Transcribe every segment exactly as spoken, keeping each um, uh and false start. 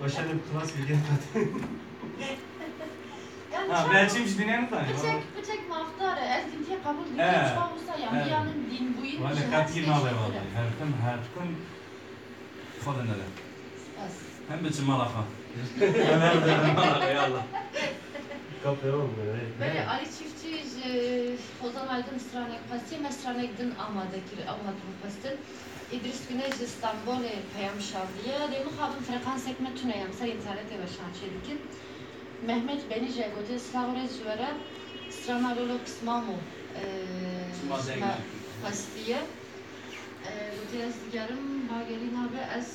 Başarı klasik gel kat. Ha, ben çim jî dinleyen tanı. Piçek, piçek mafdar e. Ez dîntiye kabul dikim. He. Çawa wisa ya. He. Miyanin dîn bûyî. Vale, ji her katî tiştî nave vale. Her kim, her kim xwe de nere. Spas. Hem biçim mala xwe. Hem her de mala xwe, ya Allah. Kapya olmuyor, hey. Belê, Ali Çiftçi ji Hozan Aydın stranek xwestiye, me stranek din amade kir, ew hatibû xwestin. Îdrîs Güneş ji Stenbolê peyam şandiye. Lê mixabin frekansek me tune ye, em ser înternetê ve şan çêdikin. Mehmet Benî jî gotiye, silav û rêz ji we re. Strana Lolo Pismamo, e, Pisma ji me degme. Xwestiye. E, gotiye, ez digerim, bagerî nabe, ez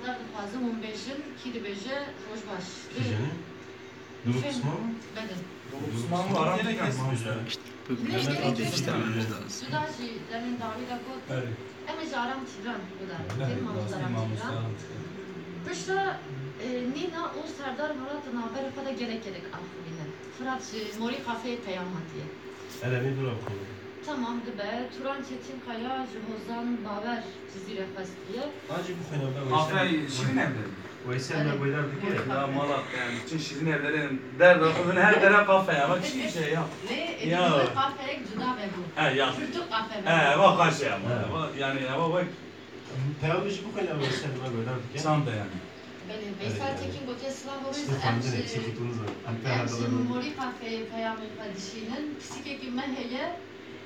ne dixwazim hûn bêjin, kî dibêje, roj baş. Kî jene? Duru Fêm. Pismamo? Bedin. Duru Pismamo, Pismamo aram gelek kes bêje. Lê gelek kes. Cuda jî demên dawî de got. Evet. Em ê ji Aram Tîgran guhdarî bikin, mamoste Aram Tîgran. Pişta, e, nîna û Serdar Murat di navberê xwe de gelek gelek axivîne. Firat ji Morî Kafeyê peyam hatiye. Hele nî dûra bixwîne. Tamam, dibe. Turan Çetinkaya ji Hozan Bawer Cizîre xwestiye. Hacî bixwîne be Weysel. Kafeyê Şîrîn Evlerê. Weysel me guhdar dike. Ya mala, yani, bütün Şîrîn Evlerê derda xwe her dere kafe ya. Bak, şey, şey ya. Lê, e, ya. Kafeyek cuda vebû. He, ya. Pirtûk kafe vebû. He, eva xweş e ama. He. Eva, yani, eva wek. Peyamê jî bixwîne, Weysel me guhdar dike. Çand e yani. Belê, Veysel Tekin gotiye, silav û rêz, em ji, em ji Morî Kafeyê peyamê xwe dişînin. Pisîkekî me heye,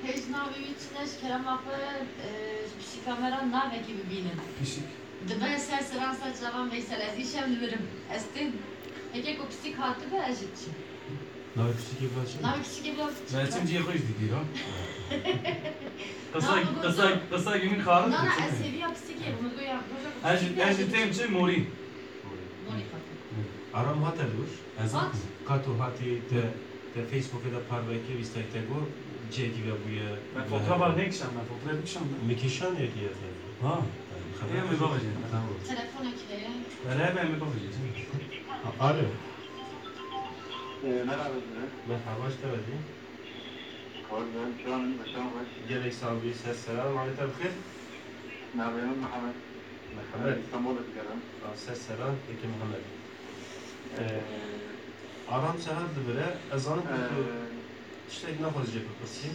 hêj navê wî çi ne, ji kerema xwe, e, ji pisîka me re navekî bibînin. Pisîk. Dibe ser seran ser çavan Veysel, ez îşev li vir im. Ez tên. Heke ku pisîk hatibe, ez jî diçim. Navê pisîkê bila çi? Navê pisîkê bila çi? Belçim cihê xwe jî dikir, ha? Qisa, qisa, qisa günün xarit. Na, na, ez hêviya pisîkê, min digot ya, roja ku pisîkê. Ez jî têm çi? Morî. Morî Kato. Aram hate li wir? Ez hat. Kato hatî te, te Facebookê de parve kir, îstek te got, cihekî vebûye. Me fotoğrafa nekişand, me fotoğraf kişand. Mi kişand yekî ya te. Ha. Ê, em ê bavêjin. Tamam. Telefonek heye. Belê, em ê bavêjin. Alo. Ee, merhaba size. Merhaba, hoş geldin. Kar ben, Kiran, Başan, baş. Gelek sağ ol, ses selam, aleykum xêr. Navê min Mihemed. Mihemed. Ee, Stenbolê digerim. Aa, ses selam, peki Mihemed. Ee, Aram Serhat dibire, ez zanim ku tu, ee, tiştek naxwazî jê bipirsî.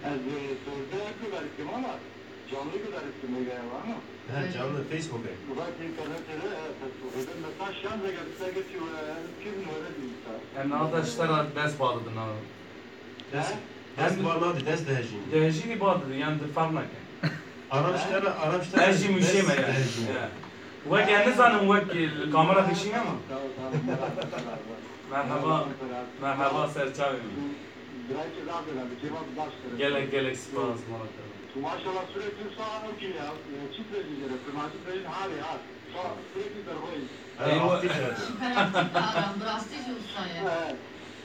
Ez, e, sözde guhdarî dikim ama canlı guhdarî dikim, ege var mı? He, canlı, Facebook'e. Guhdarî internetê de, e, Facebook'e de. Mesela şan vege, vege ki, e, kim öyle değil mesela. Em niha te ji te re dest ba didin, ha. Dest, he? Dest ba nadî, dest dihejînî. Dihejînî ba didin, yani di ferq nake. Aram ji te re, Aram ji te re. Ez jî mûşê me yani. Dihejînî. Ya. Wek em nizanin, wek li kamera dikişîne mi? Merhaba, merhaba serçavê min. Gelek, gelek spas, mala te. Tu maşallah sürekli sağ ol ki ya. Çi prejî jere, tu maşallah prejî hali ha. Sağ ol, sürekli derhoyî. Eywa. Aram, bi rastî jî wisa ye. He.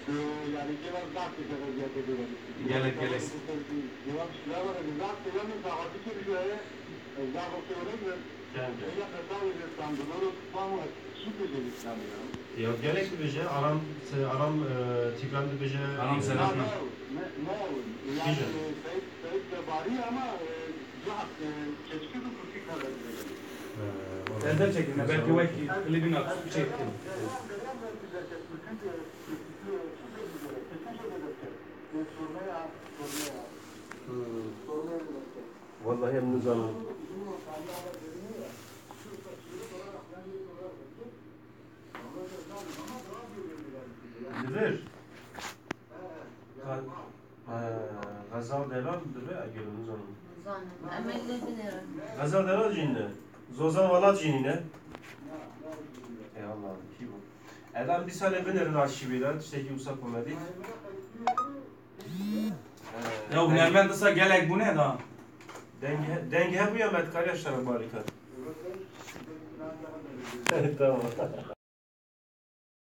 Ee, yani, gelek zaf teşekkür ederim. Gelek, gelek. Gelek zaf teşekkür ederim. Zaf teşekkür ederim. Gelek. Gelek. Ya gelek dibêje, Aram, Aram, e, Tîgran dibêje. Aram Sedat ne? Ne, ne, yani, Seyit, Seyit Zebari ama, e, ya, e, keçikî bi Kurdî kare dibêje. He, ez de çekim, belki wekî klibin at, şey. Hmm. Wallahî em nizanin. Li vir. He, Xezal Delal dibe, eger nizanim. Nizanim. Em ê lê binêrin. Xezal Delal jî ne. Zozan Welat jî ne. Ey Allah, kî bû? Ev em dîsa lê binêrin arşîvê de, tiştekî wisa komedî. Ya hunermend disa gelek bûne da. Deng he-, deng hebûya me dikariya şeref barî kat. Tamam.